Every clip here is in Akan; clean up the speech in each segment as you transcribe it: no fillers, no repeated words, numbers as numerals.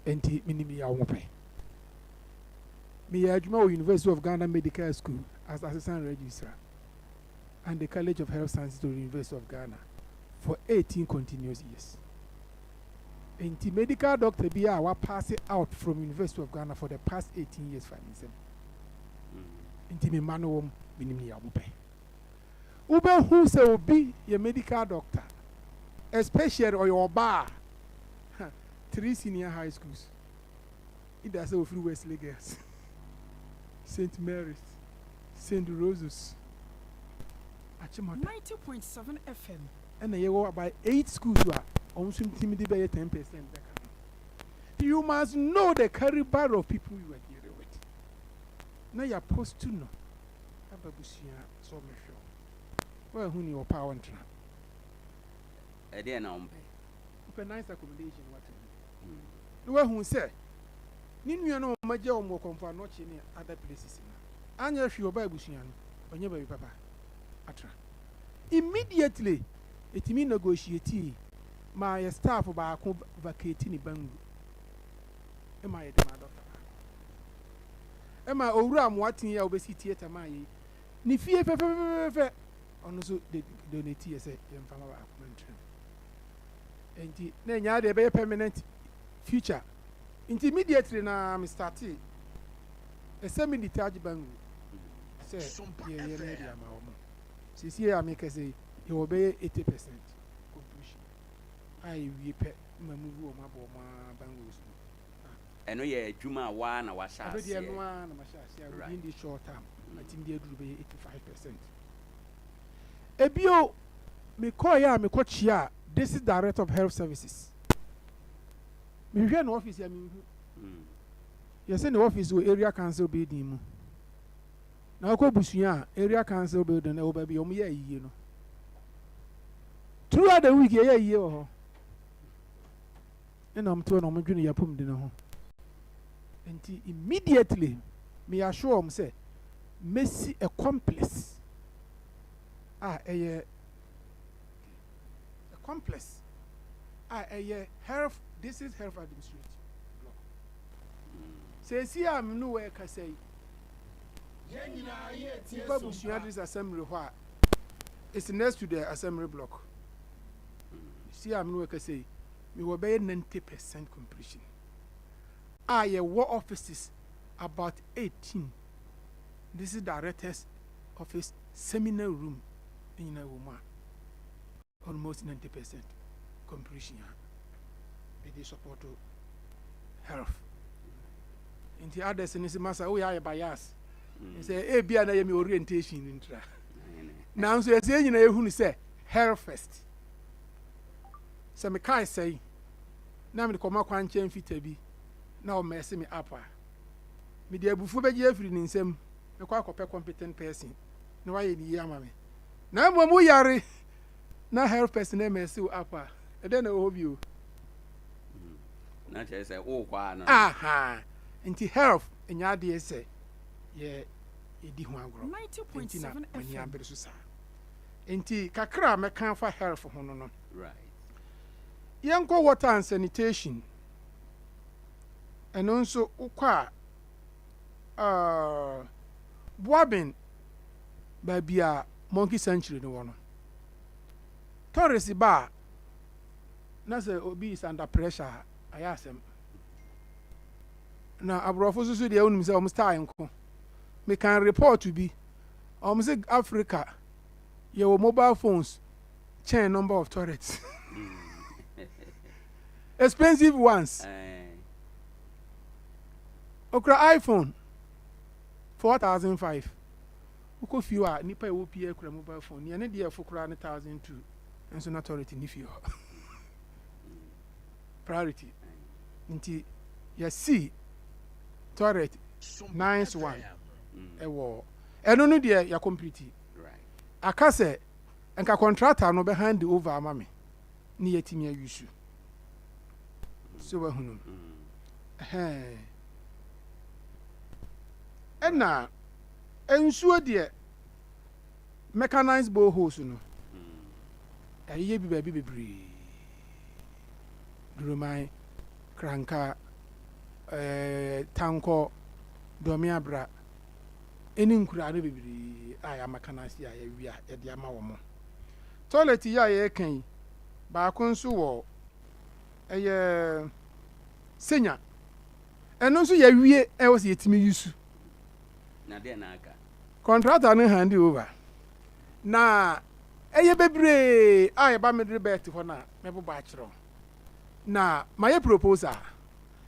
Nti menim yɛ a wɔpɛ. Meyɛ adwuma wɔ University of Ghana Medical School as assistant registrar and the College of Health Sciences of the University of Ghana for 18 continuous years. Nti medical doctor bi a wapass out from University of Ghana for the past 18 years fa ne nsam. Nti me mma no wɔ mu, menim nea wɔpɛ. Wobɛhu sɛ obi yɛ medical doctor, especially ɔyɛ ɔbaa a, three senior high schools, either sɛ ofiri Wesley Girls, St Mary's, St Roses, Achimota. 90.7 FM. Ɛna yɛwɔ about eight schools a wɔn nso ntumi de bɛyɛ 10% bɛka ho. You must know the caliber of people you are dealing with na yɛ post no aba busua sɛ ɔmɛhwɛ wo, wɔahu ni ɔpa a ɔntena. Ɛdeɛ na ɔmpɛ? Wopɛ nice accommodation wate na wahu sɛ ne nua no ɔma gye wɔn wɔ Kɔmfo Anɔkye ne other places no, anyɛ hwee, ɔba abusua no, ɔnyɛ baabi papa atra. Immediately ɛtumi negotiate ma yɛ staff baako vacate ne bungalow ɛma yɛde ma doctor baako, ɛma Owura Amoaten yi a wobɛsi theatre ma yɛ ne fie fɛfɛfɛfɛ, ɔno nso de donate yɛ sɛ yɛmfa ma baako ma ntena mu. Nti na ɛnya deɛ ɛbɛyɛ permanent future. Nti immediately na me start a semi detached bungalow sɛ yɛyɛ no de ama wɔn. Sisi a meka sɛ yɛwɔ bɛyɛ 80% completion a yɛwie pɛ ma move wɔn abɔ wɔn a bungalows no. Ɛno yɛ adwuma a waa na wahyɛ Afei deɛ, ɛno aseɛ. ara na mahyɛ aseɛ a within this short time matumi de aduru bɛyɛ 85%. Ebio, mekɔɔyɛ a mekɔkyia a District Director of Health Services, mehwehwɛ ne office a menhu. Yɛsɛ ne office wɔ Area Council building mu, na wakɔ busua a Area Council building ɛwɔ baabi a wɔn yɛ ayie no. Throughout the week yɛyɛ ayie wɔ hɔ, ɛna wɔn te hɔ na wɔn dwene yɛ apɔmuden ho. Nti immediately me assure wɔn sɛ mesi a complex a ɛyɛ a complex a ɛyɛ health, district health administrative block. Seesi a me ne wɔ ɛkasa yi, woba Busua District Assembly hɔ a, it's next to the assembly block. Si a me ne wɔ ɛkasa yi, mewɔ bɛyɛ 90% completion a yɛwɔ offices about 18. This is director's office, seminar room ne nyinaa wɔ mu a almost 90% completion a mede support health. Nti others ne sɛ masa woyɛ ayɛ bias sɛ ebia na yɛ me orientation no ntra, nanso yɛsɛ yɛn nyinaa yɛhunu sɛ health first. Sɛ mekae sɛe na mede kɔma kwankyɛn fita bi na ɔmɛse me up a, mede abufuo bɛgye afiri ne nsam, mɛkɔ akɔpɛ competent person na wayɛ ne yie ama me. Na mmom woyare na health person na ɛmɛse wo up a, ɛdɛn na ɛwɔ hɔ bio? Na kyerɛ sɛ wokɔ a no. Aha, nti health ɛnyɛ adeɛ sɛ yɛ yɛdi ho agorɔ. Nti na 90.7 m'ani FM. abere so saa. Nti kakra a mɛka fa health ho no, yɛnkɔ water and sanitation. Ɛno nso wokɔ a, Boaben, baabi a monkey sanctuary no wɔ no, tourist ba a, na sɛ obi is under pressure a, ayɛ asɛm. Na aborɔfo nso so deɛ, wonim sɛ wɔn style nko. Mekan report bi, wɔn sɛ Africa yɛwɔ mobile phones kyɛn number of toilets, expensive ones. Okura iPhone 4,500, wokɔ fie hɔ a, nipa a ɛwɔ pie kura mobile phone nea ne deɛ ɛfo koraa ne 1,200 nso na toilet ne fie hɔ priority. Nti yɛsi toilet nice one ɛwɔ ɛno no deɛ yɛ complete. Aka sɛ nka contractor no bɛ hand over ama me ne yɛtumi ayusu so wahunu. Ɛhɛn, ɛna nsuo deɛ, mechanized boreholes no ɛyɛ bi baabi bebree, Duruman, Kranka. ɛɛ Tankɔ, Dɔmeabra ɛne nkuraa no bebree a yɛamaka no ase a yɛawie a yɛde ama wɔn. Toilet yi a yɛreka yi, baako nso wɔ ɛyɛ Senya. Ɛno nso yɛawie ɛwɔ sɛ yɛtumi yi su. Na deɛ na aka? Contractor no hand over. Na ɛyɛ bebree a yɛba Middle Belt hɔ no a mɛbobɔ akyerɛ wo. Na mayɛ proposal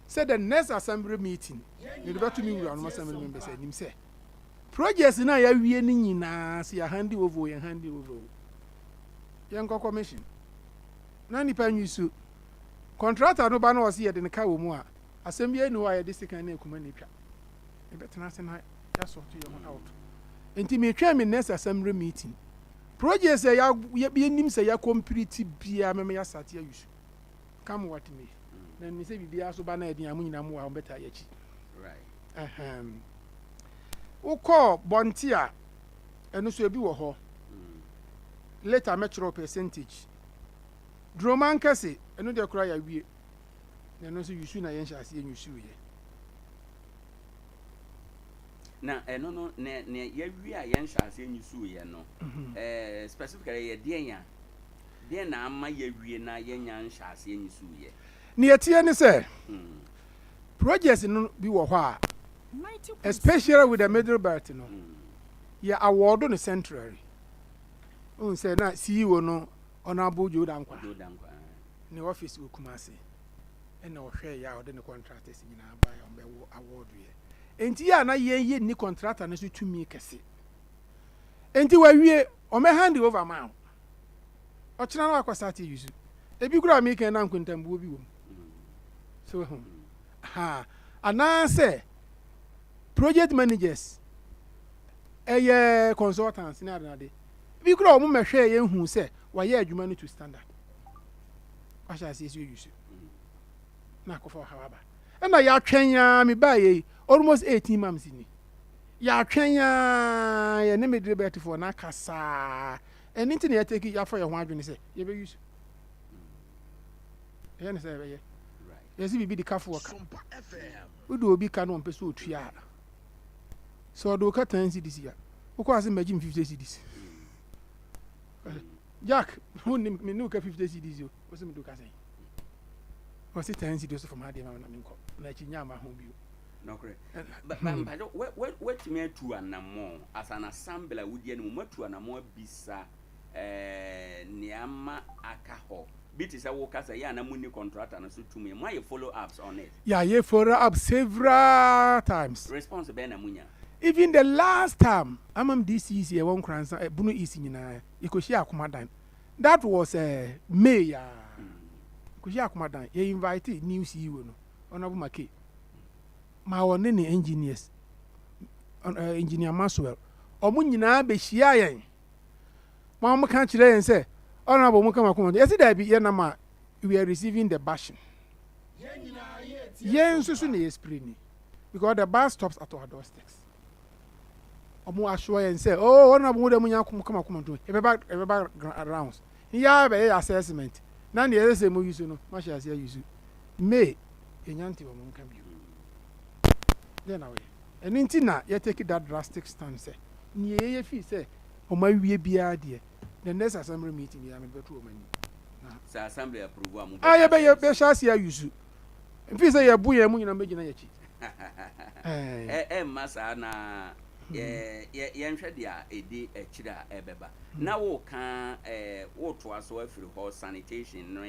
sɛ the next assembly meeting mede bɛto me wuranom assembly members anim sɛ projects no a yɛawie no nyinaa sɛ yɛ hand over o yɛn hand over o yɛnkɔ commission na nipa nwi so contractor no ba na ɔse yɛde ne ka wɔ mu a asɛm biara ni hɔ a yɛde sekan ne akuma na etwa yɛbɛtena ase na yɛasort yɛn ho out nti metwɛn me next assembly meeting projects a yɛnim sɛ yɛacomplete biara mɛmɛ yɛastart ayi so come what may na nim sɛ biribiara so ba na ɛden a mo nyinaa mo wɔ a mobɛtaa yɛ akyi. Ahem. Wokɔɔ bɔnte a ɛno so ebi wɔ hɔ. Later mɛkyerɛw percentage. Droma nkɛse ɛno deɛ koraa yɛawie. Na ɛno nso yusu na yɛnhyɛ aseɛ nyusuiɛ. Na ɛno no ne ne yɛawie a yɛnhyɛ aseɛ nyusuiɛ no specifically yɛ deɛn a deɛn na ama yɛawie na yɛnya nhyɛ aseɛ nyusuiɛ? Ne yɛteɛ ne sɛ projects no bi wɔ hɔ a especially with the middle belt no yɛ award no centrally. Wohu sɛ na CEO no Honourable Joe Dankwa Joe Dankwa. Ne office wɔ Kumasi ɛna ɔhwɛ yɛ a ɔde ne contractors nyinaa ba yɛ ɔmbɛwɔ award yɛ. Enti yɛ a na yɛn yɛ ni contractor no so tumi kɛse. Enti wawie ɔmɛ hand over ma wo. Ɔkyena na wakɔ start use. Ebi kura mi kan na nkontambuo bi wɔ mu. So ha anaasɛ project managers ɛyɛ consultants ne adenade bi kura wɔn mɛhwɛ yɛn hu sɛ wɔayɛ adwuma no to standard wahyɛ aseɛ si oyi so na akɔfa ɔhaw aba ɛna yɛatwɛn yaa mi baa yɛ yi almost 18 months ni yɛatwɛn yaa yɛ ne middle belt foɔ na akasaa ɛne nti na yɛtake yɛafa yɛn ho adwene sɛ yɛbɛyi so ɛyɛ ne sɛ yɛbɛyɛ yɛsi biribi de kafoɔ ka wode obi ka no ɔmpɛ sɛ otua a sɛ ɔde wo ka 10 cedis a wokɔ ase mmɛgye me 50 cedis. Jack, wonnim me ne wo ka 50 cedis o wo sɛ mede wo ka sɛn ɔse 10 cedis so fam adeɛ ma me na menkɔ na akyi nya ama ho bio. Nɔkorɛ mpakyɛ woatumi atu anammɔ as an assembly a wodi anim moatu anammɔ abisa nneɛma aka hɔ bi te sɛ woka sɛ yɛ ana monni contractor no so tumi moayɛ follow ups on it? Yɛayɛ follow up several times. Response bɛn na munya? Even the last time amam DCC ɛwɔ Nkoransa Bono East nyinaa yɛkɔhyia Akomadan. That was May ya yɛkɔhyia Akomadan. Yɛ invite new CEO no, Honourable Make, ma ɔne ne engineers, Engineer Maxwell, ɔmo nyinaa bɛhyia yɛn ma ɔmo ka kyerɛ yɛn sɛ Honourable mo kama koma yɛsi daabi yɛnam a we are receiving the bashing. Yɛn nso so na yɛ spray ni because the bus stops at our doorsteps. Ɔmo assure yɛn sɛ, oh, Honourable mo de mo nya kama koma to yɛbɛba rounds yɛa bɛyɛ yɛ assessment na deɛ ɛsɛ sɛ mo yi so no mo ahyɛ aseɛ yi so. May yɛnya nte wɔn nka bio deɛ na wɔyɛ ɛno nti na yɛtake that drastic stand sɛ nea yɛyɛ fi sɛ ɔmo awie biara deɛ, the next assembly meeting yɛ ame bɛto wɔn anim. Sɛ assembly approve a mo a yɛbɛyɛ bɛhyɛ aseɛ ayi so mfi sɛ yɛbu yɛn mu nyinaa bɛgyina yɛn akyi. Ɛmma saa na yɛnhwɛ deɛ a ɛdi akyire a ɛbɛba na woka wotoa so afiri hɔ sanitation no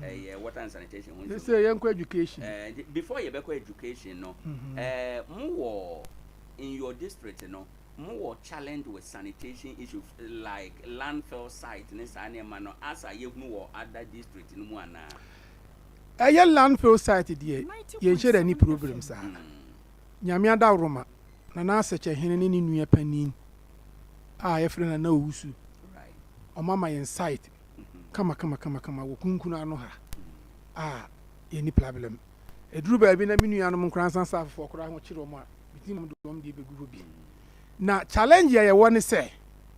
ɛyɛ water and sanitation ho. Sɛ yɛnkɔ education. Before yɛbɛkɔ education no, mowɔ in your district no mowɔ challenge with sanitation issue like landfill site ne saa nneɛma no asa yɛhunu wɔ other district no mu anaa? Ɛyɛ landfill site deɛ yɛnhyɛ dɛ ni problem saa. Nyame adaworoma Nana Asɛkyɛhene ne ne nua panin a yɛfrɛ Nana Owusu ɔmo ama yɛn site kama kama kama kama wɔ Kunkunu ano ha a yɛni problem. Ɛduru baabi na me nuanom Nkoransa saafofoɔ koraa ho kyerɛ ɔmo a bitimi mu de ɔmo deɛ bɛgu hɔ bi. Na challenge a yɛwɔ ne sɛ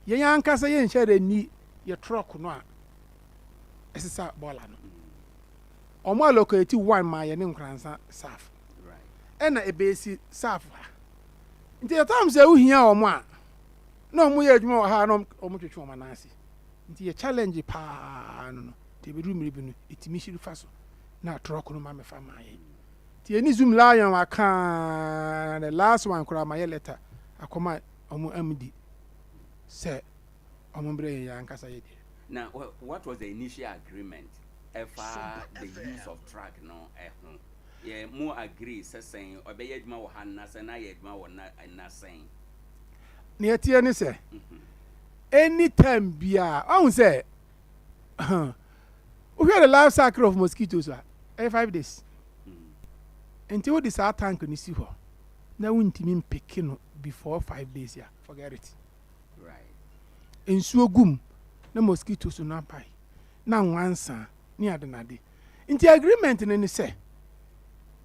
yɛn ankasa yɛnhyɛ dɛ ni yɛ truck no a ɛsesa bɔɔla no. Ɔmo allocate one ma yɛ ne Nkoransa staff. Ɛna ɛbɛsi South ha. Nti the time sɛ wohia wɔn a, na wɔn yɛ adwuma wɔ ha na wɔn twetwe wɔn anan ase. Nti yɛ challenge paa no no. Nti ɛbɛduru mmere bi no, ɛtumi hyiri fa so na truck no ma mɛfa maa yɛn. Nti yɛne Zoom Lion aka the last one koraa ma yɛ letter akɔma wɔn MD sɛ wɔn mbrɛ yɛn yɛn ankasa yɛ deɛ. Na what was the initial agreement ɛfa the use of truck no ɛho? Yɛ mo agree sɛ sɛn ɔbɛyɛ adwuma wɔ ha nna sɛn na ayɛ adwuma wɔ nna nna sɛn? Nea ɛteɛ ne sɛ, anytime biara, wahu sɛ wohwɛ the life cycle of mosquitoes a, ɛyɛ 5 days. Nti wode saa tank no si hɔ na wontumi mpeke no before 5 days a, forget it. Nsuo gum na mosquitoes no apae na nwansa ne adenade. Nti agreement no ne sɛ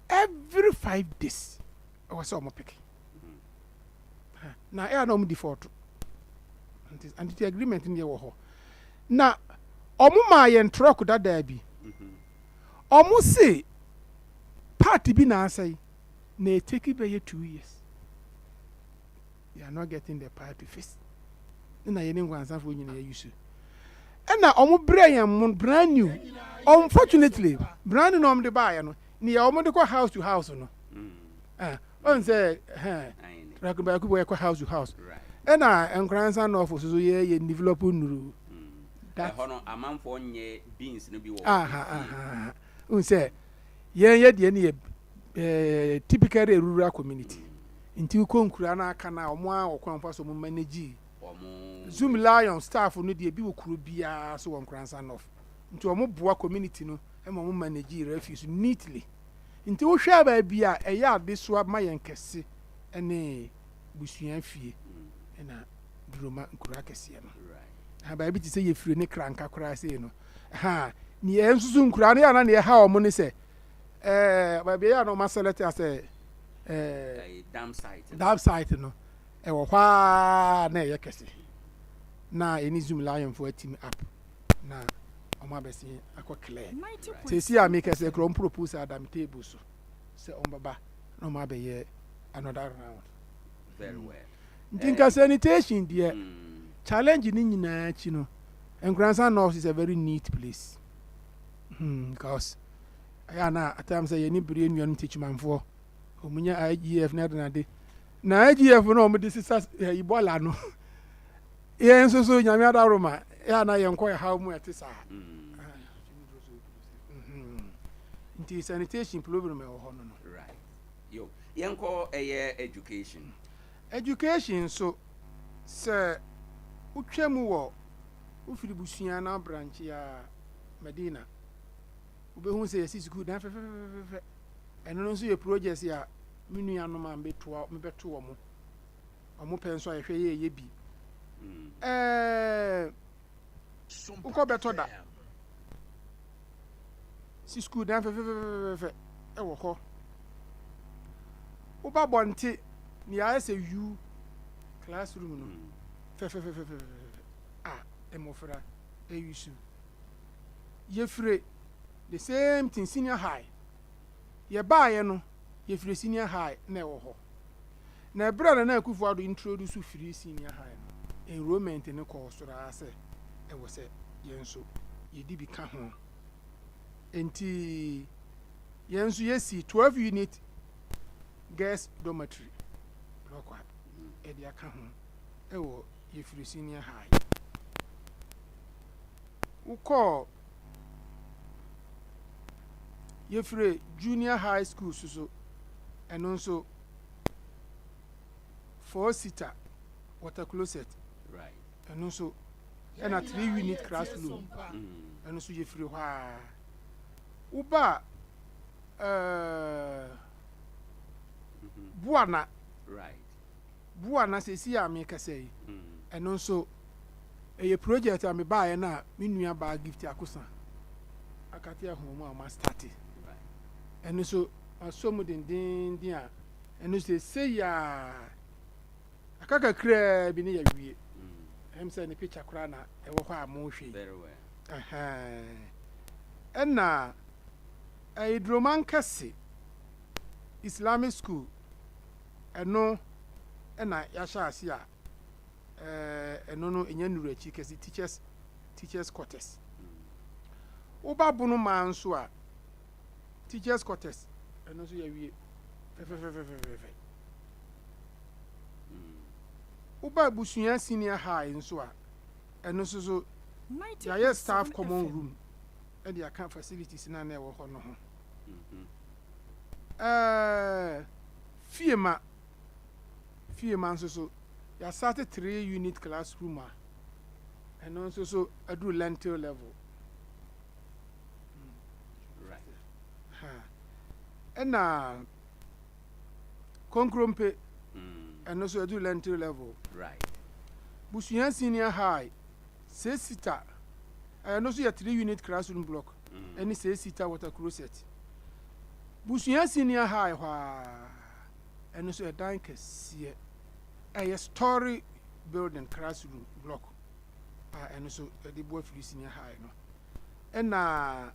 every 5 days ɛwɔ sɛ ɔmo peke na ɛyɛ na ɔmo default. Nti agreement no yɛ wɔ hɔ na ɔmo maa yɛn truck dadaa bi. Ɔmo se part bi na asɛe na eteki bɛyɛ 2 years, they are not getting the part to fix. Na yɛne nkwansafoɔ nyinaa yɛ use ɛna ɔmo brɛ yɛn mo brand new. Unfortunately, brand new na ɔmo de baayɛ no nea ɔmo de kɔ house to house no, ɔn sɛ ɛhɛn truck baako bi kɔ house to house ɛna Nkoransa North so so yɛ yɛ develop nuru. That ɛhɔ no amanfoɔ nyɛ bins no bi wɔ aha aha n sɛ yɛn yɛ deɛ no yɛ typically a rural community. Nti wokɔ nkura no aka no a, ɔmo a wɔkwan fa so ɔmo manage. Ɔmo Zoom Lion staff no deɛ, bi wɔ kuro biara so wɔ Nkoransa North, nti ɔmo boa community no ma ɔmo manage refuse neatly. Nti wohwɛ baabi a ɛyɛ adesoa ma yɛn kɛse ne busua fie ɛna Duroma nkuro akɛseɛ no ha, baabi te sɛ yɛfiri ne kranka koraa sei no ha neɛ nso so nkura no yɛ ana neɛ ɛha ɔmo ne sɛ baabi ɛyɛ a na ɔmo asɛlɛte asɛ dam site. Dam site no ɛwɔ hɔ a na ɛyɛ kɛse na ɛne Zoom Lion fo team up na ɔmo abɛsen akɔ clear. Sɛsi a meka sɛ kura ɔmo propose adam table so sɛ ɔmo bɛba na ɔmo abɛyɛ another round. Very well. Nti nka sanitation deɛ, challenge ne nyinaa akyi no, Nkoransa North is a very neat place, because ɛyɛ ana at times sɛ yɛne bere nuanom Techimanfoɔ ɔmo nya IGF ne adenade na IGF no ɔmo de sisa ɛyi bɔɔla no, yɛn nso so Nyame adaroma ɛyɛ ana yɛn kɔ ɛhaw mu ɛte saa. Nti sanitation problem ɛwɔ hɔ no. Right, yo, yɛnkɔ ɛyɛ education. Education nso, sɛ wotwa mu wɔ wofiri Busua na branch a Madina, wobɛhu sɛ yɛsi sukuu dan fɛfɛfɛfɛ. Ɛno no nso yɛ project a me nuanom a mbɛtoa mebɛto wɔ mo ɔmo pɛ nso a yɛhwɛ yɛ ɛyɛ bi. Wokɔ bɛtɔ da si sukuu dan fɛfɛfɛfɛfɛ ɛwɔ hɔ. Woba bɔnte nea ayɛ sɛ u classroom no fɛfɛfɛfɛfɛ a mmɔfra ɛyi su. Yɛfire the same thing, senior high yɛbaayɛ no, yɛfiri senior high na ɛwɔ hɔ na ɛberɛ a Nana Akufo Addo introduce free senior high no, enrollment no kɔɔ soro ara sɛ ɛwɔ sɛ yɛn nso yɛdi bi ka ho. Nti yɛn nso yɛsi 12 unit girls dormitory block a ɛde aka ho ɛwɔ yɛfiri senior high. Wokɔɔ yɛfiri junior high school so so, ɛno nso four seater water closet ɛno nso ɛna three unit classroom, ɛno nso yɛfiri hɔ a woba Buana. Buana sɛsi a mekasa yi, ɛno nso ɛyɛ project a mebaeɛ no a me nua baa Gift Akosa akate ahomu a ɔma start. Ɛno nso asɔ mu dendenden a ɛno sɛsei a aka kakraa bi ne yɛwie. Ɛm sɛ ne picture koraa na ɛwɔ hɔ a mohwɛ yi. Very well. Ɛna ɛyɛ Duroman kɛse. Islamic school, ɛno ɛna yɛahyɛ ase a ɛno no ɛnyɛ nnuru akyi kɛse, teachers quarters. Woba Bono maa nso a, teachers quarters ɛno nso yɛawie fɛfɛfɛfɛfɛfɛ. Woba Abusua Senior High nso a, ɛno nso so yɛayɛ staff common room ɛde aka facilities na ɛwɔ hɔ no ho. Fiema nso so yɛasate three unit classroom a ɛno nso so aduru lintel level. Ha. Ɛna Konkrompe, ɛno nso aduru lintel level. Busua Senior High, six seater, ɛno nso yɛ three unit classroom block ɛne six seater water closet. Busua Senior High hɔ a, ɛno nso ɛdan kɛseɛ, ɛyɛ story building classroom block a ɛno nso yɛde boa firi senior high no. Ɛna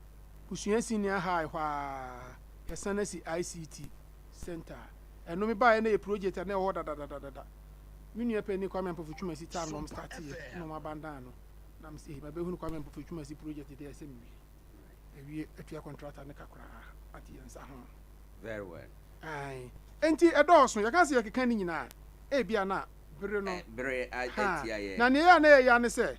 Busua Senior High hɔ a, yɛsan asi ICT center. Ɛno me baeɛ no, yɛ project a na ɛwɔ hɔ dadadadada. Me nua panyin Kwame Ampofo Twumasi time na ɔmo start yɛ na ɔmo abandon no, na me sɛ mabɛhunu Kwame Ampofo Twumasi project deɛ, ɛsɛ mewie awie atua contractor ne kakraa ate yɛn nsa ho. Very well. Ae, enti ɛdɔɔso. Yɛka sɛ yɛkeka ne nyinaa, ebia na bere no Bere ha atia yɛ. Na nea ɛyɛ a na yɛyɛ ne sɛ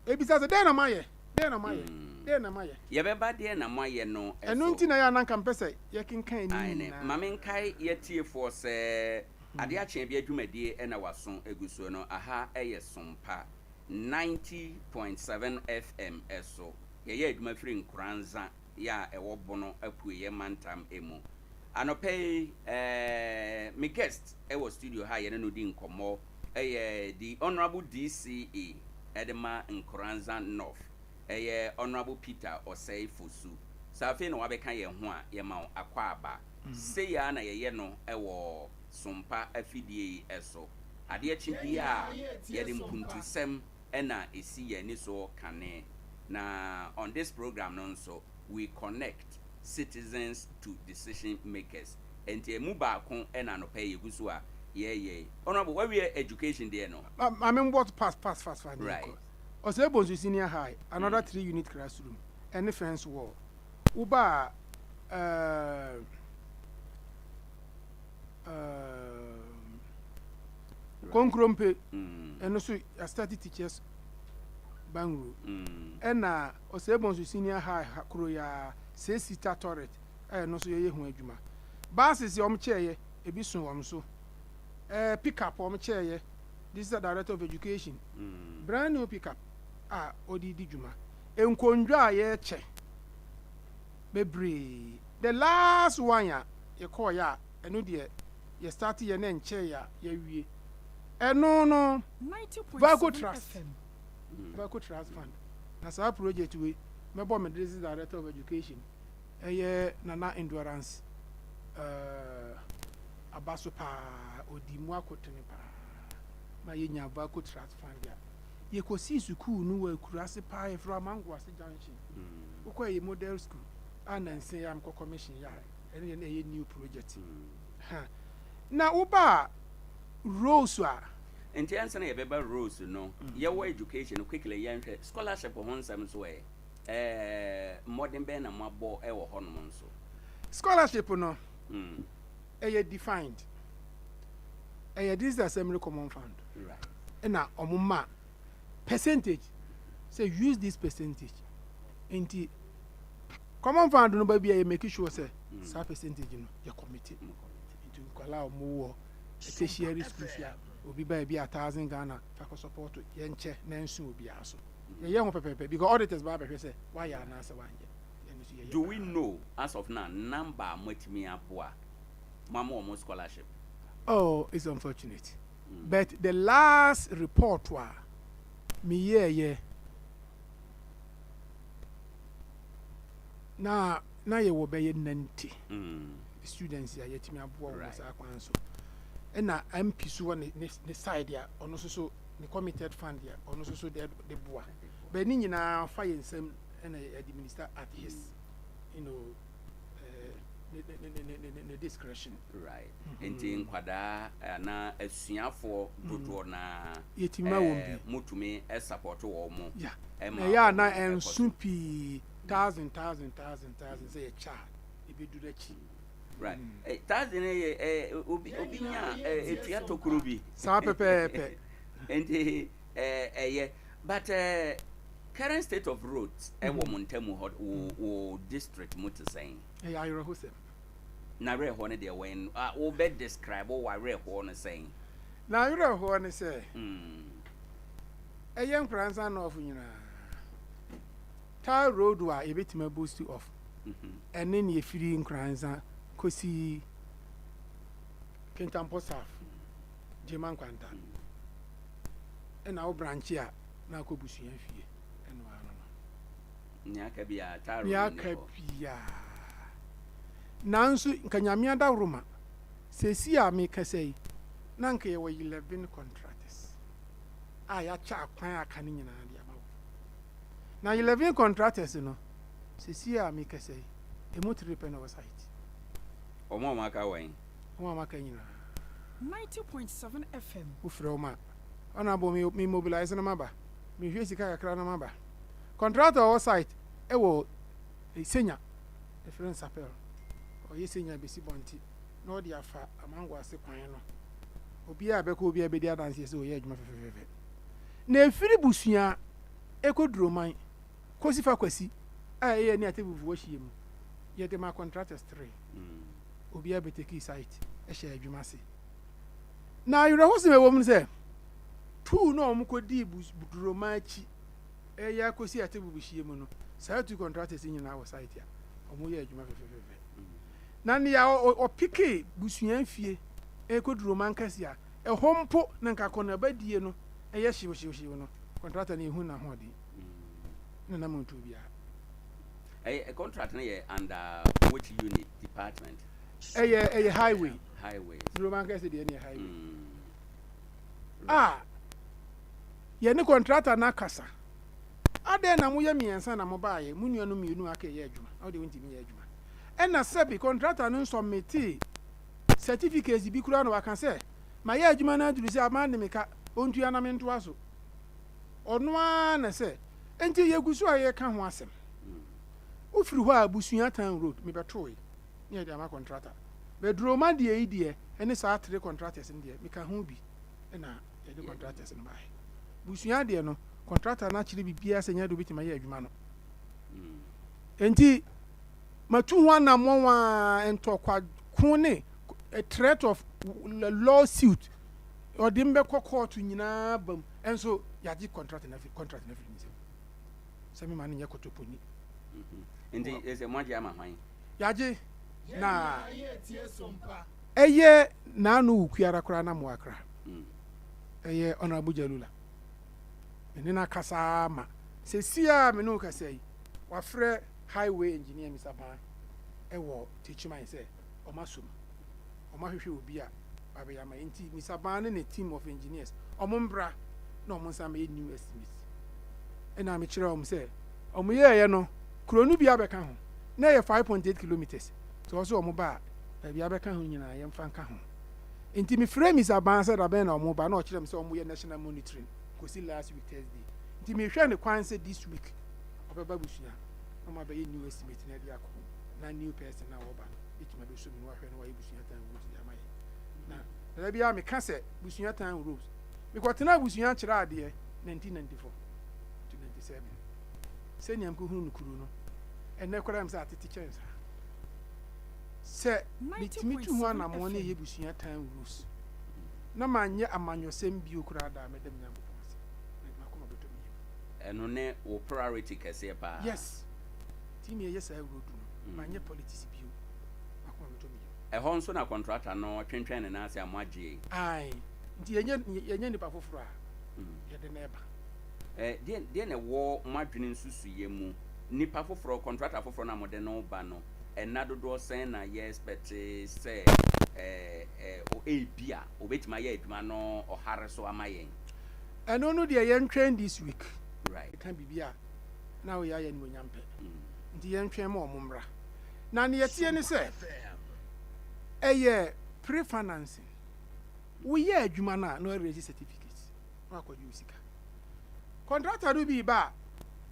ebisa sɛ, dɛn na mayɛ, dɛn na mayɛ, dɛn na mayɛ? Yɛbɛba deɛ na moayɛ no. Ɛno so nti na yɛ a na nka mpɛ sɛ yɛkenkan ne Aane. nyinaa. Ma menkae yɛtiefoɔ sɛ adeɛ akyea bi adwumadie ɛna waso egu soɔ no. Aha ɛyɛ Sompa 90.7 FM. Ɛso yɛyɛ adwuma firi Nkoranza yɛ a ɛwɔ Bono Apueeɛ mantam mu. Anɔpɛ yi me guest ɛwɔ studio ha, yɛne no di nkɔmmɔ, ɛyɛ the Honourable DCE ɛde ma Nkoranza North, ɛyɛ Honourable Peter Osei Fosu. Sɛ afei na wabɛka yɛn ho a, yɛma wo akɔ aba. Sei a na yɛyɛ no ɛwɔ Sompa afidie yi ɛso. Adeɛ kye bia a, yɛde mpuntusɛm ɛna ɛsi yɛn ani so kane. Na on this program no nso, we connect citizens to decision makers. Nti emu baako ɛna anɔpɛ yi yɛgu so a yɛyɛ. Honourable, wawie education deɛ no. Maame, mbɔ pass pass fast fast. Ɔsɛ Bonsu Senior High, another three unit classroom ɛne fence wall. Woba a Konkrompe, ɛno nso yɛastart teachers bungalow. Ɛna Ɔsɛ Bonsu Senior High ha kuro yi a, six seater toilet a ɛno nso yɛyɛ ho adwuma. Buses a wɔn kyɛɛyɛ ebi so wɔn so, pickup wɔn kyɛɛyɛ. This is the director of education, brand new pickup a ɔde di dwuma. Nkonnwa a yɛrekyɛ bebree. The last one a yɛkɔɔyɛ a, ɛno deɛ yɛ start yɛ ne nkyɛn a yɛawie ɛno no, Vaco Trust, Vaco Trust Fund. Na saa project wei, mɛbɔ me district director of education, ɛyɛ Nana Endurance, aba so paa. Odi mu akotene paa ma yɛnya Vaco Trust Fund a yɛkɔsii sukuu no wɔ akuraase paa, yɛfrɛ Amangoase Junction. Wokɔ yɛ model school a nansa yi a mekɔ commission yɛ a, ɛno yɛ na ɛyɛ new project. Ha na woba a roads a Nti ansa na yɛbɛba roads no, yɛwɔ education no, quickly yɛnhwɛ scholarship ho nsɛm nso. Ɛ ɛɛ mmɔden bɛn na moabɔ ɛwɔ hɔnom nso? Scholarship no, ɛyɛ defined, ɛyɛ District Assembly Common Fund ɛna ɔmo ma percentage sɛ use this percentage. Nti common fund no ba bi a, yɛ make sure sɛ saa percentage no yɛ commit. Nti nkwadaa a ɔmo wɔ tertiary schools a, obi ba bi a 1,000 Ghana fa kɔ support, yɛnkyɛ na nso obiara so yɛyɛ ho pɛpɛɛpɛ because auditors ba abɛhwɛ sɛ wayɛ anaasɛ wanyɛ. Ɛno nso yɛyɛ Do we paa. know as of now number a moatumi aboa mo ama wɔn scholarship? Oh, it's unfortunate, but the last report a meyɛɛyɛ na yɛwɔ bɛyɛ 90 students a yɛtumi aboa wɔn saa kwan so. Ɛna MP so wɔ ne side a ɔno nso so ne committed fund a ɔno nso so de boa, but ne nyinaa fa yɛn nsam ɛna yɛ administer at his ne ne discretion. Right. Nti nkwadaa anaa asuafoɔ dodoɔ naa Yɛtumi ma wɔn bi. Motumi support wɔn mo. Yeah. Na ɛyɛ a na ɛnso pii, thousand thousand thousand thousand sɛ yɛkyɛ a, ebeduru akyi. Right. 1,000 yɛ obi nya etua tokuro bi. Saa pɛpɛɛpɛ. Nti ɛyɛ, but current state of roads ɛwɔ mo ntamu hɔ wɔ district mu te sɛn? Ɛyɛ awerɛhosɛm. Na awerɛhoɔ no deɛ wɔn a wobɛ describe wɔ awerɛhoɔ no sɛn? Na awerɛhoɔ ne sɛ ɛyɛ Nkoranza North nyinaa tar road a yɛbɛtumi aboast of ɛne ne yɛfiri Nkoranza kɔsi Kintampo South, Gyema Nkwanta, ɛna wo branch a na akɔ Busua fie, ɛno ano no. Nea aka biara tar road. Nea aka biara, nanso nka Nyame adaworoma, seesi a mekasa yi, na nka yɛwɔ 11 contractors a yɛakyɛ akwan a aka no nyinaa de ama wɔ. Na 11 contractors no, seesi a mekasa yi, emu three pɛ na wɔ site. Wɔn a wɔn aka wɔn? Wɔn a wɔaka nyinaa. 90.7 FM. Wofrɛ wɔn a, ɔna abɔ me mobilize no maba. Mehwɛ sika kakra no maba. Contractor a ɔwɔ site ɛwɔ Senya, ɛfrɛ no Sapel. Ɔyɛ Senya bɛsi Bɔnte na ɔde afa Amango ase kwan no. Obiara a bɛkɔ, obiara bɛdi adanseɛ sɛ ɔyɛ adwuma fɛfɛɛfɛ. Na ɛfiri Busua ɛkɔ Duroman kɔsi fa Kwasi a ɛyɛ ne Atebufuo ahyia mu, yɛde ma contractors three. Obiara bɛtake site ɛhyɛ adwuma ase. Na awerɛhosɛm a ɛwɔ mu ne sɛ, two na wɔn kɔdii Duroman akyi ɛyɛ akɔsi Atebubu hyia mu no, saa two contractors yi nyinaa wɔ site a wɔyɛ adwuma fɛfɛɛfɛ. Na nea ɔpeke Busua fie ɛkɔ Duroman kɛse a ɛhɔ mpo na nka akɔneaba no ɛyɛ hyew no, contractor no yɛhu n'ahoɔden na nam ntuo biara. Ɛyɛ contract no yɛ under which unit, department? Ɛyɛ highway. Highway. Duroman kɛse deɛ ne yɛ highway. A yɛne contractor no akasa adɛn na moyɛ mmiɛnsa na mobaayɛ, mo nuanom mmienu aka ɛyɛ adwuma na wode wontumi yɛ adwuma, ɛna sɛbi contractor no nsubmit certificate bi koraa na waka sɛ mayɛ adwuma no aduru sɛ ama ne meka ɔntua na mentoa so. Ɔno ara na sɛ nti yɛgu so a yɛka ho asɛm. Wofiri hɔ a, Abusua Town Road mebɛtoe ne yɛde ama contractor bɛduroma deɛ yi deɛ, ɛne saa three contractors no deɛ meka ho bi ɛna yɛde contractors no baeɛ. Busua deɛ no, contractor no akyerɛ biribiara sɛ nyɛ de wobɛtumi ayɛ adwuma no, nti matu ho anammɔn a ntɔkwa ko ne threat of lawsuit, ɔde mbɛkɔ court nyinaa bam, ɛnso yɛagye contract no afiri ne nsam sɛ mema no nyɛ kɔtɔpɔni. Nti ɛsɛ moagye ama hwan? Yɛagye na ɛyɛ naano wo kuara koraa na mo akra. Ɛyɛ Honorable Jalula mene no akasa ma sɛsi a me ne wo kasa yi, wafrɛ highway engineer Mr. Ban ɛwɔ Techiman sɛ ɔma som ɔma hwehwɛ obi a wabɛyɛ ama yɛn. Nti Mr. Ban ne ne team of engineers ɔmo mbra na ɔmo nsa mɛyɛ new estimate. Ɛna mekyerɛ ɔmo sɛ ɔmo yɛɛyɛ no, kuro no bi abɛka ho na ɛyɛ 5.8 kilometres, nti ɔsɛ ɔmo ba a, baabi abɛka ho nyinaa yɛmfa nka ho. Nti mefrɛ Mr. Ban sɛ dabɛn na ɔmo ba, na ɔkyerɛ me sɛ ɔmo yɛ national monitoring kɔsi last week Thursday, nti mehwɛ ne kwan sɛ this week ɔbɛba Busua na ɔmo abɛyɛ new estimate na ɛde akɔ, na new person na wɔba ɛtumi abɛso mu na wahwɛ na wayɛ Busua Town Roads de ama yɛ. Na dada biara meka sɛ Busua Town Roads, mekɔtena Busua kyerɛ adeɛ 1994 to 97, sɛnea mkɔhunu no kuro no ɛnɛ koraa m sɛ atete kyɛn saa sɛ metumi tu ho anammɔn ne ɛyɛ Busua Town Roads na manyɛ amanyɔsɛm bio koraa daa, mɛda me Nyankopɔn ase na makoma bɛtɔ me yam. Ɛno ne wo priority kɛseɛ paa. Yes, nti mi ɛyɛ saa road no, manyɛ politics bio, makoma bɛtɔ me yam. Ɛhɔ nso na contractor no twentwɛn ne nan ase a moagye? Ae, nti yɛnyɛ nipa foforɔ a yɛde no ɛba. Deɛ na ɛwɔ mo adwene nsusuyɛ mu, nipa foforɔ, contractor foforɔ no a mode no ba no, ɛna dodoɔ sɛn na yɛ expect sɛ ebi a obetumi ayɛ adwuma no ɔhare so ama yɛn? Ɛno no deɛ, yɛntwɛn this week. Ka biribi a na woyɛ ayɛ animuonyam pɛ, nti yɛntwɛn ma ɔmo mmra. Na ne yɛteɛ ne sɛ Ɛyɛ pre-financing. Woyɛ adwuma no a, na wɔarelease certificate na wakɔgye wo sika. Contractor no bi ba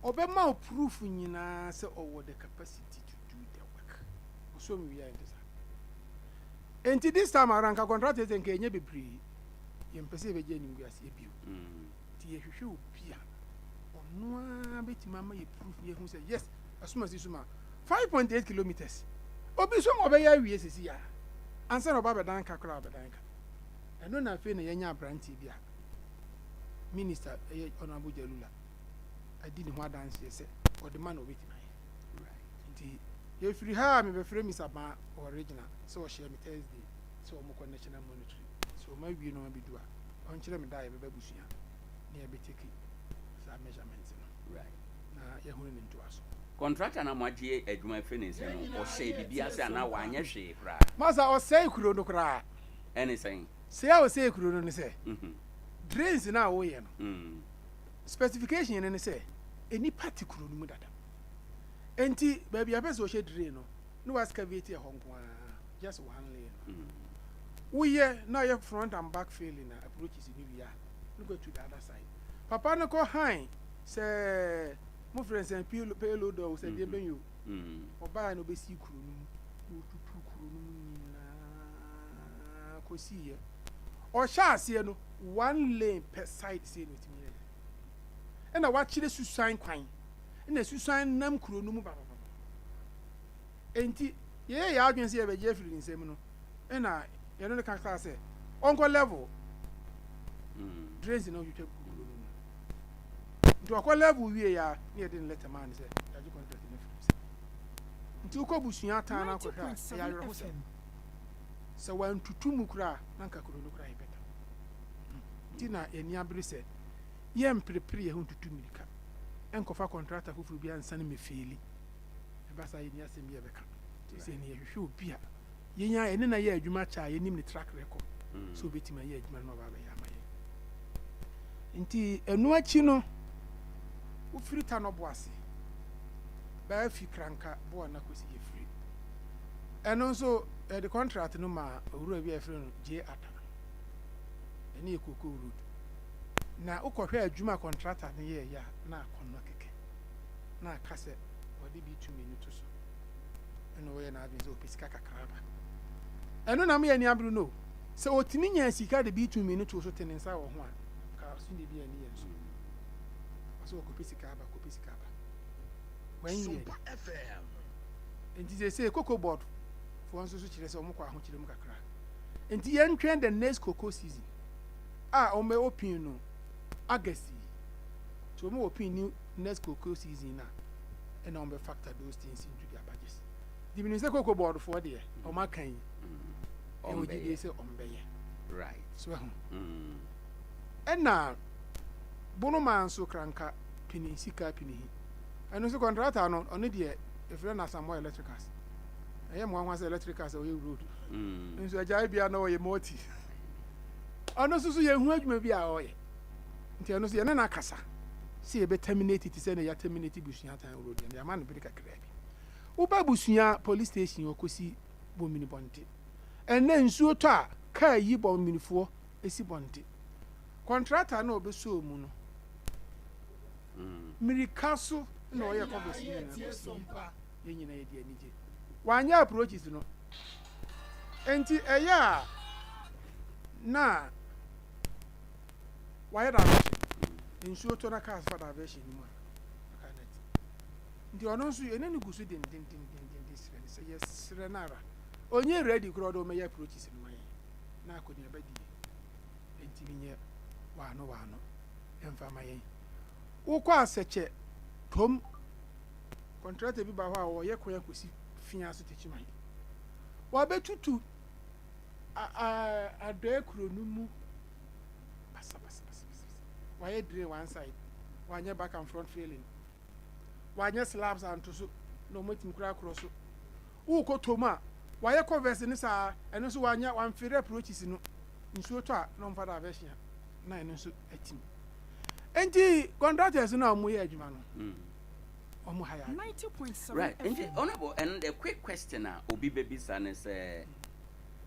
a, ɔbɛma wo proof nyinaa sɛ ɔwɔ the capacity to do the work. Ɔsɔ mu wie a, ɛnte saa. Enti this time around, nka contractor sɛ nka ɛnyɛ bebree. Yɛmpɛ sɛ yɛbɛgye animguaseɛ bio. Nti yɛhwehwɛ obi a ɔno ara bɛtumi ama yɛ proof na yɛhu sɛ yes, asomasi so ma 5.8 kilometers. Obi so ma ɔbɛyɛ awie sisi a, ansa na ɔba abɛdan ka koraa ɔbɛdan ka. Ɛno na afei na yɛanya aberanteɛ bi a minister ɛyɛ Honourable Jalula adi ne ho adanseɛ sɛ ɔde ma na ɔbɛtumi ayɛ. Nti yɛfiri ha a mebɛfrɛ Miss Abaa wɔ regional sɛ ɔhyɛ me Thursday sɛ wɔkɔ national monitoring. Sɛ wɔn awie na wɔn abɛdu a, ɔnkyerɛ me da a yɛbɛba abusua na yɛbɛtake saa measurement no na yɛahunu ne ntoaso. Contractor no a moagye adwuma afiri ne nsam no, ɔhyɛɛ biribi ase anaa wanyɛ hwee koraa? Masa, ɔsɛe kuro no koraa. Ɛne sɛn? Sɛe a ɔsɛe kuro no ne sɛ, drains no a woyɛ no, specification no ne sɛ, nnipa te kuro no mu dada. Enti baabi a pɛ sɛ ɔhyɛ drain no, na wa excavate ɛhɔ nko ara, just one lane no. Woyɛ na ɔyɛ front and back filling a approaches no wie a, no go to the other side. Papa no kɔ han sɛ mo frɛ sɛ payload o sɛ deɛ bɛn o. Ɔbaa na ɔbɛsi kuro no mu, na ɔtutu kuro no mu nyinaa kɔsiiɛ. Ɔhyɛ aseɛ no, one lane per side sei na ɔtumi yɛyɛ. Ɛna wakyerɛ susuan kwan, ɛna susuan nam kuro no mu babababa. Enti yɛyɛ yɛn adwene sɛ yɛbɛgye afiri ne nsam no, ɛna yɛne no kasaa sɛ ɔnkɔ level drains na ɔtwitwa gu kuro no mu. Nti ɔkɔ level wie ya na yɛde ne letter maa no sɛ yɛagye contract no afiri nsam. Nti wokɔ busua tan no akɔhwɛ a, ɛyɛ 90.7 awerɛhosɛm. FM. Sɛ wantutu mu koraa na anka kuro no koraa yɛ better. Nti na yɛn ani abere sɛ yɛmperepere yɛn ho ntutu mmirika nkɔfa contractor foforɔ bi ansane mmɛfeeli. Ɛba saa a, yɛnni asɛm bi a yɛbɛka. Nti sɛ yɛn yɛhwehwɛ obi a yɛn a yɛne no ayɛ adwuma kyɛ a yɛnim ne track record sɛ obɛtumi ayɛ adwuma no na ɔba abɛyɛ ama yɛn. Nti ɛno akyi no, wofiri Tanɔbo ase baa fi Kranka boa no akɔsi yɛfiri. Ɛno nso yɛde contract no maa owura bi a yɛfrɛ no J. Atta. Ɛne yɛ Cocoa Road. Na wokɔhwɛ adwuma contractor no yɛɛyɛ a na akɔnnɔ kɛkɛ. Na aka sɛ ɔde bi tumi no to so. Ɛna ɔyɛ n'adwene sɛ ɔpɛ sika kakra aba. Ɛno na meyɛ ani abere no. Sɛ ɔtumi nya sika de bi tumi no to so te ne nsa wɔ ho a, ka so ne bi ani yɛ nso. Ɔsɛ ɔkɔpɛ sika aba, kɔpɛ sika aba. Wɔn yɛ. Nti sɛ cocoa board foɔ nso so kyerɛ sɛ wɔn kɔ ahokyerɛ mu kakra. Nti yɛntwɛn the next cocoa season a wɔn bɛ open no August yi. So wɔn open new next cocoa season na ɛna wɔn bɛ factor those things into their budgets. Nti minim sɛ cocoa board foɔ deɛ wɔn aka yi ɛwɔ gyidie sɛ wɔn bɛyɛ. Right. So ɛho. Ɛna bonoma nso kranka pini sika pini hi. Ɛno nso contractor no ɔno deɛ efirɛ no Asamoah Electricals. Ɛyɛ mo anwa sɛ electricals a ɔyɛ road. Nso agyae bia na ɔyɛ multi. Ɔno nso so yɛn ho adwuma bi a ɔyɛ. Nti ɛno nso yɛne no akasa sɛ yɛbɛ terminate te sɛ na yɛ terminate Busua Tan road yɛn de ama no bere kakraa bi. Woba Busua police station hɔ kɔsi Bomini Bɔnte. Ɛnnɛ nsuo tɔ a kaa yi Bominifoɔ si Bɔnte. Contractor no a ɔbɛsɔɔ mu no mmirika so na ɔyɛ covers no nyinaa kɔsii yɛn nyinaa yɛde anigye. Wanyɛ approaches no. Enti ɛyɛ a na wayɛ diversion. Nsuo tɔ na cars fa diversion no mu a, aka net. Nti ɔno nso yɛne no gu so dendendendenden srɛ no sɛ yɛsrɛ no ara. Ɔnyɛ ready koraa ɔde ɔmɛyɛ approaches no ma yɛn na akɔneaba die. Ntumi nyɛ waano waano ɛmfa ma yɛn. Wokɔ asɛkyɛ tom contractor bi ba hɔ a ɔyɛ kwan akɔsi fia so Techiman. Wabɛtutu adɔe kuro no mu basabasabasa. Wayɛ drain one side, wanyɛ back and front failing, wanyɛ slabs anto so na wɔatumi koraa akorɔ so. Wokɔ tom a, wayɛ covers no saa, ɛno nso wanyɛ wamfere approaches no. Nsuo tɔ a na wɔmfa diversion a na ɛno nso atim. Nti contractors no a wɔyɛ adwuma no, wɔn ha yɛ adwene. Right. Nti honorable, and the quick question a obi bɛbisa ne sɛ.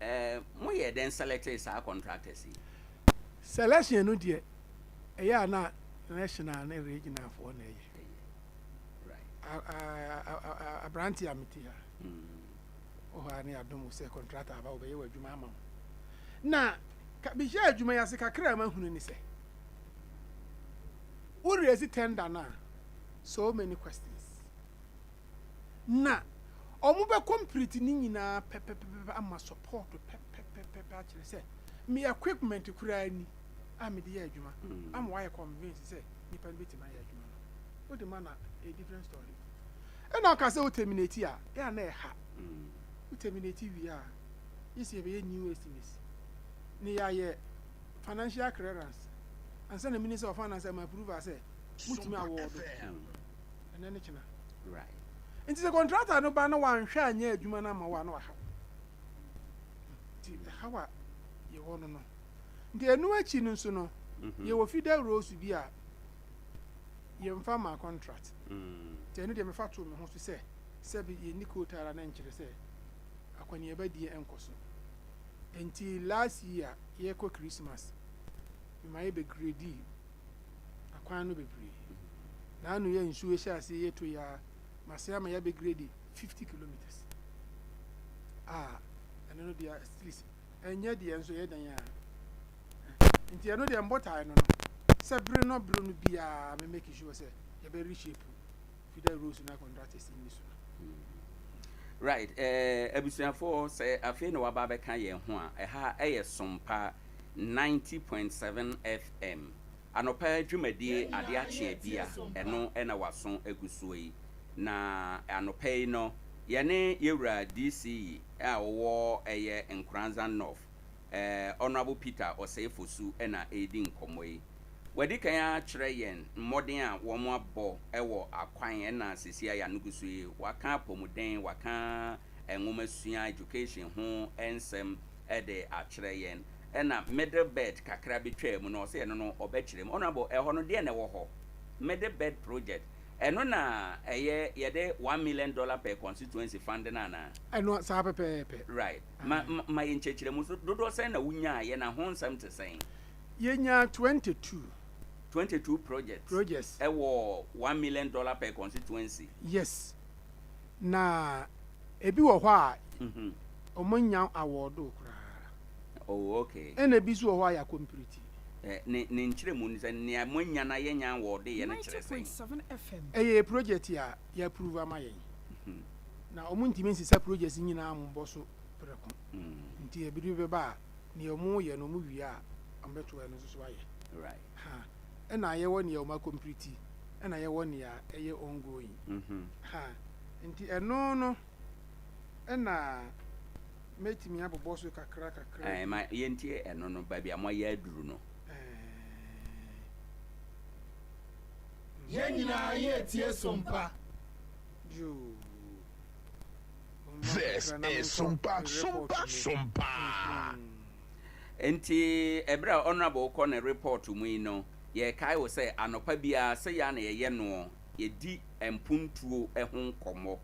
Moyɛɛ dɛn selectee saa contractors yi? Selection no deɛ, ɛyɛ a na national ne regional foɔ na ɛyɛ. Aberante a mete ha, wɔ hɔ a ne adom wo sɛ contractor aba wɔbɛyɛ wɔ adwuma ama wo. Na mehyɛ adwuma yi ase kakra a mahunu ne sɛ, wo raise tender no a, so many questions. Na ɔmo bɛ complete ne nyinaa pɛpɛpɛpɛ ama support pɛpɛpɛpɛ akyerɛ sɛ me equipment koraa ni a mede yɛ adwuma ama wayɛ convince sɛ nipa no bɛtumi ayɛ adwuma no. Wode ma na a different story. Ɛna ɔka sɛ wo terminate a, yɛ a na ɛha. Wo terminate wie a, yɛsi yɛbɛyɛ new estimates ne yɛayɛ financial clearance ansa na Minister of Finance ama approval sɛ motumi award ɛnɛ ne kyena. Nti sɛ contractor no ba na wanhwɛ anyɛ adwuma no ama wo a, na wahaw. Nti ɛhaw a yɛwɔ no. Nti ɛno akyi no nso no, yɛwɔ feeder roads bi a yɛmfa ma contract. Nti ɛno deɛ mefa too me ho so sɛ sɛbi yɛnni quota ara na nkyerɛ sɛ akɔneaba die nkɔ so. Nti last year yɛkɔ Christmas, mema yɛbɛgrade akwan no bebree. Na ano yɛ nsuo hyɛ aseɛ yɛtɔ yi a, mase ama yɛabɛgrade 50 kilometers. A ɛno no deɛ at least ɛnyɛ deɛ nso yɛ dan a. Nti ɛno deɛ mbɔtae no, sɛ bere no bere no biara me make sure sɛ yɛbɛ reshape feeder roads na contractors nni so no. Right, abusuafoɔ, sɛ afei na waba abɛka yɛn ho a, ɛha ɛyɛ Sompa 90.7 FM. Anɔpa dwumadie Adeɛ Akye Abi a ɛno ɛna waso agu soɔ yi. Na anɔpa yi no, yɛne yɛwura DC a ɔwɔ ɛyɛ Nkoranza North, Honourable Peter Osei Fosu na ɛredi nkɔmmɔ yi. Wadi kan akyerɛ yɛn mmɔden a wɔabɔ wɔ akwan ɛna seesei a yɛano gu so yi. Waka apɔmuden, waka nwomasua, education ho nsɛm de akyerɛ yɛn. Ɛna middle bed kakra bi twaa mu no, ɔsɛ ɛno no ɔbɛkyerɛ mu. Honourable, ɛhɔ no deɛ na ɛwɔ hɔ? Middle bed project, ɛno na ɛyɛ yɛde $1 million per constituency fund no anaa? Ɛno saa pɛpɛɛpɛ. Right. Ma yɛ nkyerɛkyerɛmu so, dodoɔ sɛn na wonyaeɛ na ho nsɛm te sɛn? Yɛnya 22. 22 projects. Projects. Ɛwɔ $1 million per constituency. Yes. Na ebi wɔ hɔ a ɔmo nya award koraa. Ɛna ebi nso wɔ hɔ a yɛ complete. Ne nkyerɛmu no sɛ nea moanya na yɛnya award yɛ no kyerɛ sɛn? 90.7 FM. Ɛyɛ project a yɛ approve ama yɛn. Na ɔmo ntumi nsesa projects nyinaa mbɔ so prɛko. Nti ebi bɛba a, nea ɔmo yɛ no, ɔmo wie a, ɔmo bɛto ɛno nso so ayɛ. Ha ɛna yɛwɔ nea ɔmo acomplete, ɛna yɛwɔ nea ɛyɛ ongoing. Ha nti ɛno no ɛna mɛtumi abobɔ so kakra kakra. Ma yɛntie ɛno no, baabi a moayɛ aduru no. Yɛn nyinaa yɛretie Sompa. Yoo. This is Sompa, Sompa, Sompa. Nti ɛberɛ a Honourable kɔ ne report mu yi no, yɛkae wo sɛ anɔpa biara sɛ yɛa na yɛyɛ noɔ, yɛdi mpuntuo ho nkɔmmɔ.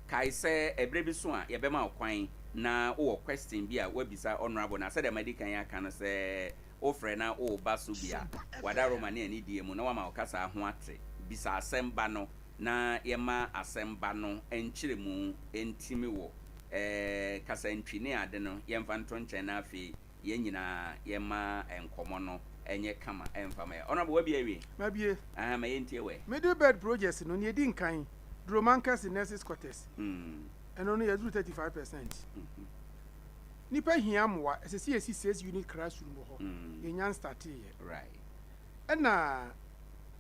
Kae sɛ ɛberɛ bi so a yɛbɛma wo kwan na wowɔ question bi a woabisa Honourable, na sɛdeɛ madi kan aka no sɛ wofrɛ na woba so bi a, wada Roma ne anidie mu na wama wo kasa ho ate. Bisa asɛm ba no na yɛma asɛm ba no nkyerɛmu ntimi wɔ kasantwi ne ade no, yɛmfa nto nkyɛn na afei yɛn nyinaa yɛma nkɔmmɔ no ɛnyɛ kama ɛmfa ma yɛ. Honourable, wabie awie? Mabie. Aha, ma yɛntie wɛ. Middle bed projects no, nea ɛdi nkan, Dromankɛse Nurses Quarters, ɛno no yɛduru 35%. Nipa hia mmoa, ɛsɛ sɛ yɛsi six unit classroom wɔ hɔ. Yɛnya nstarteeɛ. Ɛna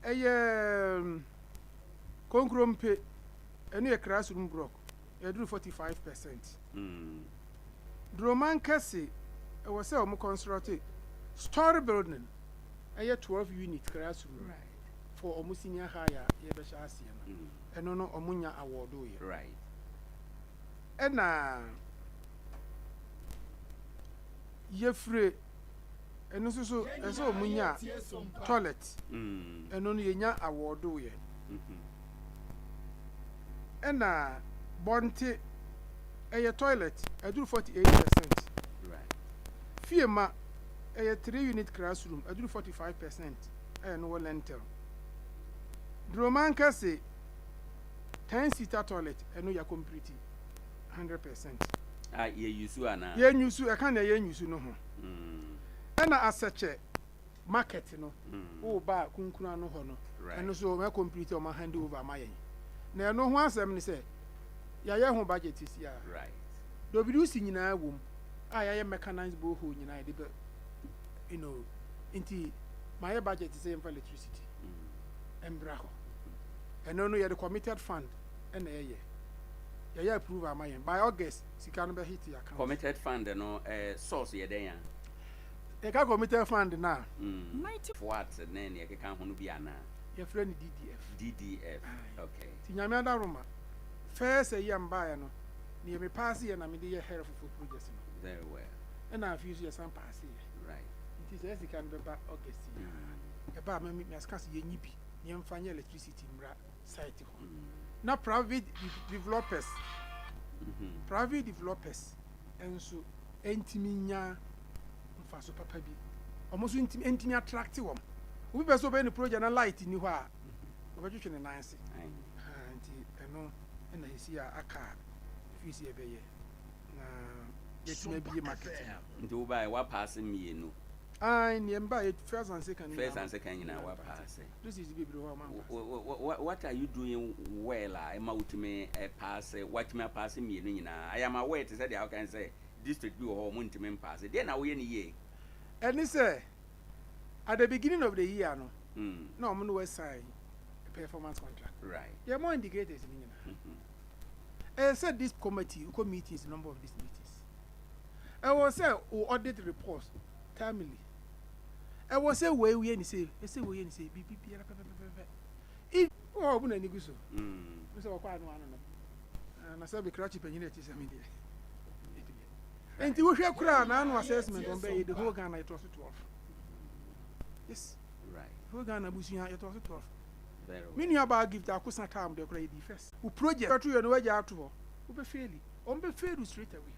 ɛyɛ Konkrompe, ɛno yɛ classroom block, yɛduru 45%. Dromankɛse, ɛwɔ sɛ ɔmo construct story building, ɛyɛ 12 unit classroom for ɔmo senior high a yɛbɛhyɛ aseɛ no. Ɛno no ɔmo nya award yɛ. Ɛna yɛfire ɛno nso so, ɛsɛ ɔmo nya toilet. Ɛno no yɛnya award yɛ. Ɛna bɔnte ɛyɛ toilet, ɛduru 48%. Fie ma ɛyɛ three unit classroom, aduru 45% a ɛno wɔ lintel. Dromankɛse 10 seater toilet, ɛno yɛ complete 100%. A yɛ use anaa? Yɛn use, ɛka nea yɛn use no ho. Ɛna Asɛkyɛ market no, woba a kunkun ano hɔ no, ɛno nso wɔn complete, wɔn hand over ama yɛn. Na ɛno ho asɛm ne sɛ yɛayɛ ho budget sisi a WC nyinaa wɔ mu a yɛayɛ mechanized borehole nyinaa yɛde bɛ nti mayɛ budget sɛ yɛmfa electricity mbra hɔ. Ɛno no yɛde committed fund ɛna ɛyɛ yɛyɛ approve ama yɛn. By August sika no bɛ hit yɛ account. Committed fund no source yɛ dɛn a? Yɛka committed fund na 90 what ne nea ɛkeka ho no bi anaa? Yɛfrɛ no DDF. DDF, okay. Nti Nyame adaroma, first ayi a mbaeɛ no, neɛ me pass yɛ na mede yɛ health for project no. Very well. Ɛna afei nso yɛsan pass yɛ. Nti sɛ sika no bɛba August yi a, ɛba a mɛka sɛ yɛnyi bi na yɛmfa nyɛ electricity mmra site hɔ. Na private developers nso ntumi nya mfaso papa bi. Ɔmo nso ntumi attract wɔn. Obi pɛ sɛ ɔbɛyɛ ne project na light ni hɔ a, ɔbɛtwetwe ne nan ase. Ha, nti ɛno ɛna esi a aka a efi si ɛbɛyɛ na yɛtumi abie market no. Nti wobaɛ woapass mmienu? Ai, neɛ mba yɛ first and second. First and second nyinaa woapass. This is bebree hɔ a ɔma mpass. What are you doing well a ɛma wotumi pass, watumi apass mmienu nyinaa? I am aware te sɛ deɛ wokan sɛ district bi wɔ hɔ, ɔmo ntumi mpass. Deɛ na woyɛ ne yie? Ɛne sɛ at the beginning of the year no, na ɔmo no wɔ sign performance contract. Yɛ more indicators ni nyinaa. Ɛyɛ sɛ this committee wokɔ meetings, number of these meetings, ɛwɔ sɛ wo audit reports timely, ɛwɔ sɛ wei yɛ ne se, ɛsɛ wei yɛ ne se, biribi biara pɛpɛpɛpɛ. If wɔ ɔbo n'ani gu so n sɛ wɔkɔ ano no. Ah, na sɛ bɛkra kyi panyin a ɛte sɛ me deɛ, nti wohwɛ koraa na ano assessment wɔn bɛyɛ, the whole Ghana yɛtɔ so 12. Yes. Whole Ghana busua yɛtɔ so 12. Very well. Me nua baa Gift Akosa time deɛ koraa yɛdi first. Wo project bɛto yɛ no, wagya ato hɔ, wobɛ fail, ɔmo bɛ fail straight away.